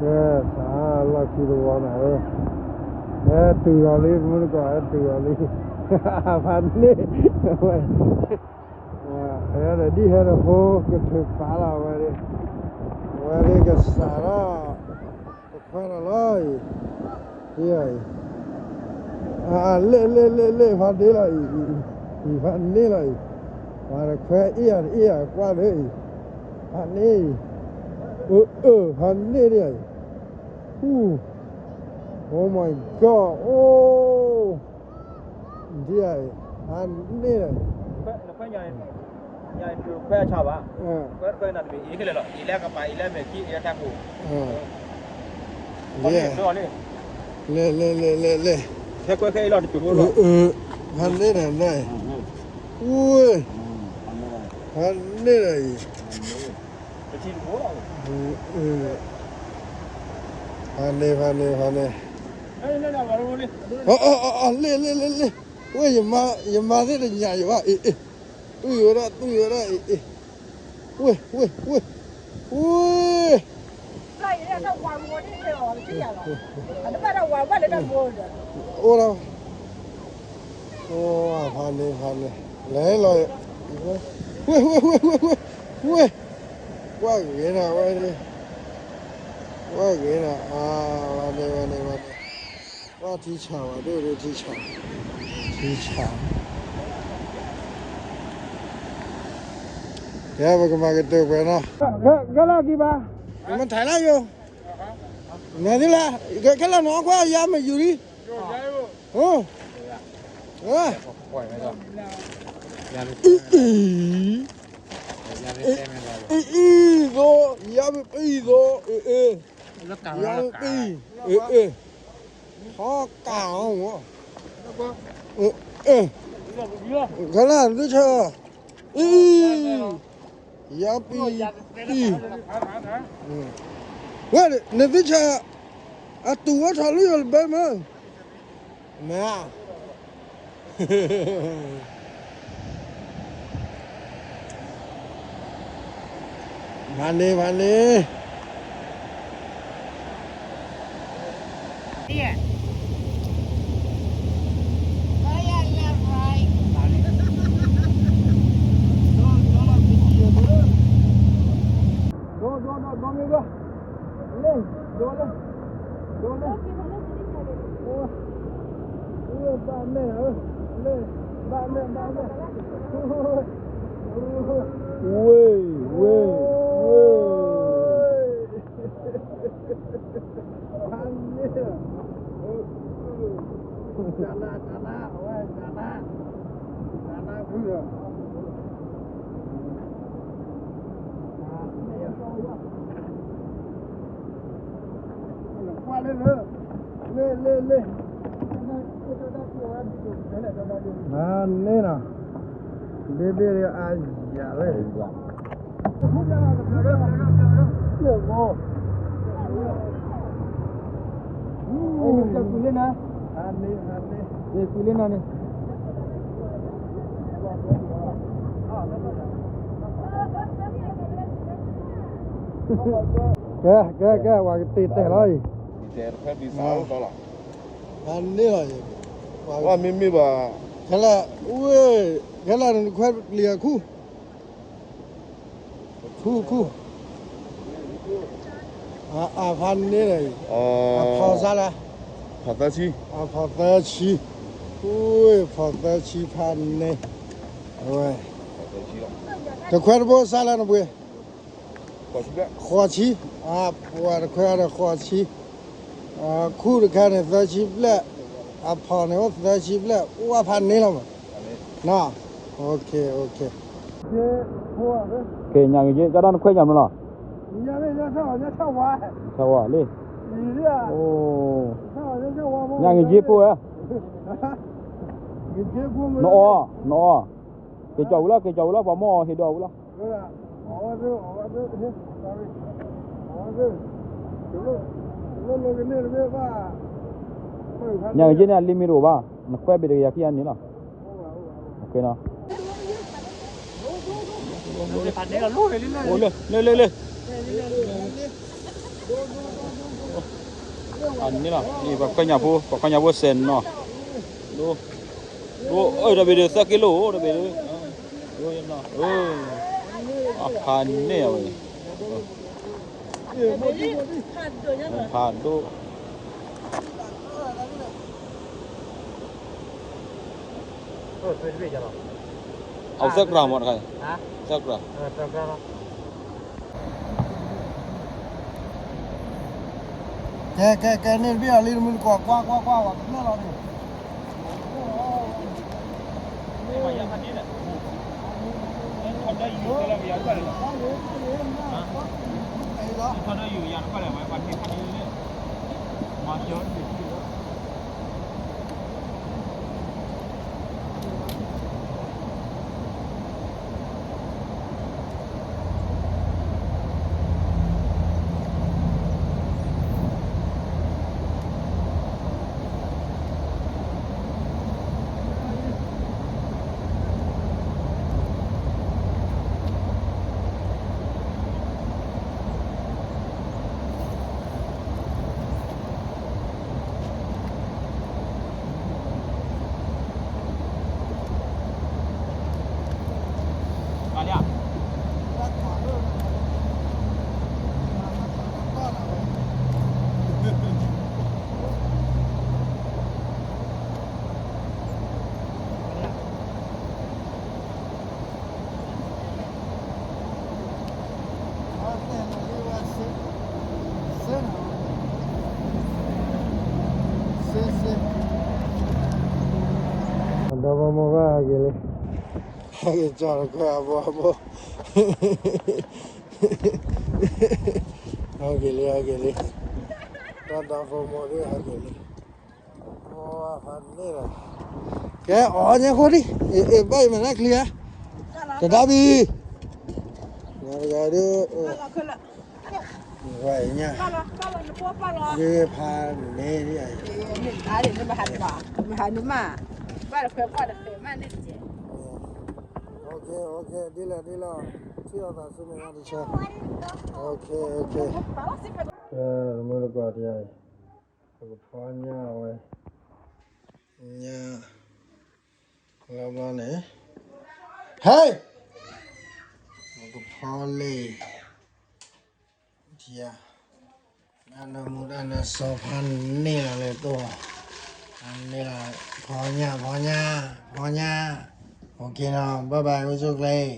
ကဲ, စးလီၢ်ခံတဝီနၤဧၢ, ဟဲတုၤလီၤလံ မုၢ်တကီၢ် ဟဲတုၤလီၤလံ, ဖးန့ၢ်ဝဲ, ဟဲဒီးဒ်ဟဲဒီးဖိကထုးဖးလီၤဝဲဒၣ်, ဝဲဒၣ်ကစးထီၣ် တခွဲဒီးလီၤအံၤ, အံၤ, လ့ၣ်လ့ၣ်လ့ၣ်လ့ၣ် ဖးန့ၢ်လီၤအံၤ, အံၤဖးန့ၢ်လီၤအံၤ, ပှၤတခွဲအ့ၣ်ဧါတအ့ၣ်ဧါ ကွၢ်သ့အံၤ, ဖးန့ၢ်အံၤ, အၢ အၢ ဖးန့ၢ်ဒံးအံၤ, အူ, Oh my God, အိၣ် ဒ်အံၤ, ဖးန့ၢ်လီၤအံၤ, ခွဲဆါဘၣ်, ခွဲခွဲနတမ့ၢ်အံၤခဲလၢာ်လီၤ, အံၤလၢကပၤ အံၤလၢမဲာ်ခံ အံၤလၢတၢ်ကိၣ်, လ့ၣ်လ့ၣ်လ့ၣ်လ့ၣ်လ့ၣ်, ခဲခွဲခဲအံၤလီၤတကိၣ်, ဖးန့ၢ်လီၤန့ၣ်, ဝ့ၢ်, ဖးန့ၢ်လီၤအံၤ, ဖးန့ၢ် ဖးန့ၢ် ဖးန့ၢ်, လ့ၣ်လ့ၣ်လ့ၣ်လ့ၣ်, ဝ့ၢ်, ယမါသ့ၣ်တညၣ်ယဘၣ်, အ့ၣ်အ့ၣ်, တွံၢ်ဝဲဒၣ်တွံၢ်ဝဲဒၣ်, အ့ၣ်အ့ၣ်, ဝ့ၢ်ဝ့ၢ်ဝ့ၢ်, ဝ့ၢ်, အိၣ်ဒီး, အိၣ်ဖးန့ၢ် ဖးန့ၢ်, လဲၤလီၤ, ဝ့ၢ်ဝ့ၢ်ဝ့ၢ်ဝ့ၢ်ဝ့ၢ်, ကွၢ်ဂ့ၤနၤဝဲ, ကွၢ်ဂ့ၤနၤ, ဝဲန့ၣ်ဝဲန့ၣ်ဝဲန့ၣ်, ကွၢ်ထံဆးဝဲဒၣ်ထံဆး, ထံဆး, ကဲ ပကမၤကတၢၢ်ပှဲၤနီၤ, ကဲလီၤကံဘၣ်, မ့ၢ်ထံၣ်လၢယိၤ, နဲၣ်သ့လၢ, ကဲလီၤနီၤ ခွဲးယါမ့ၢ်ယူၤလံ, အံၤ, အံၤ, အံၤ, အံၤ, ယါမ့ၢ်ပံၤသိး, အ့ၣ်, ယါမ့ၢ်ပံၤသိး, အ့ၣ်, အ့ၣ်, ထီကၢ်အီၤ, အ့ၣ်, ကလၢနသုဆၢ, အံၤ, ယါပံၤ, အံၤ, ဝဲနသုဆၢ, အတူၢ်ဝဲထီၣ်လၢယိၤလၢဘဲမ့ၢ်, မ့ၢ်ဧါ, ဖးန့ၢ် ဖးန့ၢ်, ဒိ ဒိ ဒိ ဒိ မ့ၢ်ဂ့ၤ, လ့ၣ်, ဒိလၢ, ဒိလၢ, ဘၣ်မဲာ်, လ့ၣ်, ဘၣ်မဲာ် ဘၣ်မဲာ်, ဝ့ၢ်, ဝ့ၢ်, ဝ့ၢ်, ဖးန့ၢ်, ကနၤ ကနၤ အဝဲကနၤ, ကနၤဖုၣ်ဒီး ကွၢ်လၢလၢ, လ့ၣ် လ့ၣ် လ့ၣ်, ဖးန့ၢ်နီၤ, ဘ့ၣ်ဘ့ၣ်အါယၤလၢ ကွံာ်လၢနၤ, ကွံာ်လၢနၤန့ၣ်, ကဲ ကဲ ကဲ ပှၤကတ့ၢ်တဲာ်လီၤအံၤ, ဖးန့ၢ်လီၤ, မ့မ့ၢ်ဘၣ်, ခဲလၢာ်, ဝ့ၢ်, ခဲလၢာ်နခွဲးပျံၤအခုၣ် ခူၣ်ခူၣ်, အဖးန့ၢ်လီၤအံၤ, အဖီၣ်စၢ်လၢ, ဖီၣ်သၢဆံ, အဖီၣ်သၢဆံ, အဖီၣ်သၢဆံဖးန့ၢ်, အဝဲ, တခွဲးတဘိစၢ်လၢနပှ့ၤ, ဃိးဆံ, အပှၤတခွဲးဒီးဃိးဆံ, ခူၣ်တခါန့ၣ်သၢဆံဘျဲၣ်, အဖီၣ်န့ၣ်အိၣ်သၢဆံဘျဲၣ် အိၣ်ဝဲဖးန့ၢ်လီၤမး, ကဲ ညၣ်ဂ့ၤက့ ကၢ်ဒၣ်နခွဲးညၣ်မနုၤလီၤ, ဆၢဝါလံ, ညၣ်ဂ့ၤက့ဖိဧါ, နအီၣ်, နအီၣ်, က့ၤကီၤဝံၤလီၤ က့ၤကီၤဝံၤလီၤ ပှၤမ့ၢ်အီၣ်ဟ့ၣ်ဒီးဝံၤလီၤ, ညၣ်ဂ့ၤက့န့ၣ် အလံမ့ၢ်တအိၣ်ဘၣ်, နခွဲးဘ့ၣ်တကယၤခံဂၤန့ၣ်လီၤ, လၢ လၢ လၢ လၢ, အန့ၣ်လီၤ ပှၤခီညၣ်ဖိ ပှၤခီညၣ်ဖိစဲးနီၤ, ဒိ ဒိ အၢ တဘ့ၣ်ဒုး သၢက့လိ တဘ့ၣ်ဒုး, ဒိ နီၤ အၢ အဖးန့ၢ်အဝဲန့ၣ်, ဖးဒိၣ် အသၢကြၢးမ့ၢ်တခါ, သၢကြၢး ကဲ ကဲ ကဲ န့ၣ်တဘ့ၣ်အီၤလံ တမုၢ်တကိး ကွၢ် ကွၢ် ကွၢ် ဝဲကမျၢၢ်လီၤန့ၣ်, ဒီဖိမိၢ်ဘၣ်ဟဲက့ၤလံ, ဟဲက့ၤကၠီတခွဲအဘိအဘိ, ဟဲက့ၤလံ ဟဲက့ၤလံ, တၢ်ဒီဖိမိၢ်ဒုးဟဲက့ၤလံ, ဖးန့ၢ်လီၤ, ကဲ အီၣ်ညါဃိဒံး, အ့ၣ် ဘၣ်အံၤမ့ၢ်လၢချံဧါ, တဒါဘံၤ, တဂၤဒုး ဝဲညါ, ဒုးဖးန့ၢ်ဒံး, ဒ်လဲၣ်ဒ်လဲၣ်, ထံၣ်အီၤသးဆူမဲာ်ညါတဆၢ, ကဲ မုၢ်တကိးတယါအံၤ, ပကဖီညၣ်ဝဲ, ညၣ်, လီၤဘျီန့ၣ်, ဟဲ, ပကဖီလံ, ယၤ, တၢ်နၢမူတၢ်နၢစီၤဖးန့ၢ်လီၤလၢတိၢ်, ဖးန့ၢ်လီၤ, ဖီညၣ် ဖီညၣ်, ဖီညၣ်, အိၣ်ခ့နီၤ bye bye အိၣ်ဆူၣ်ချ့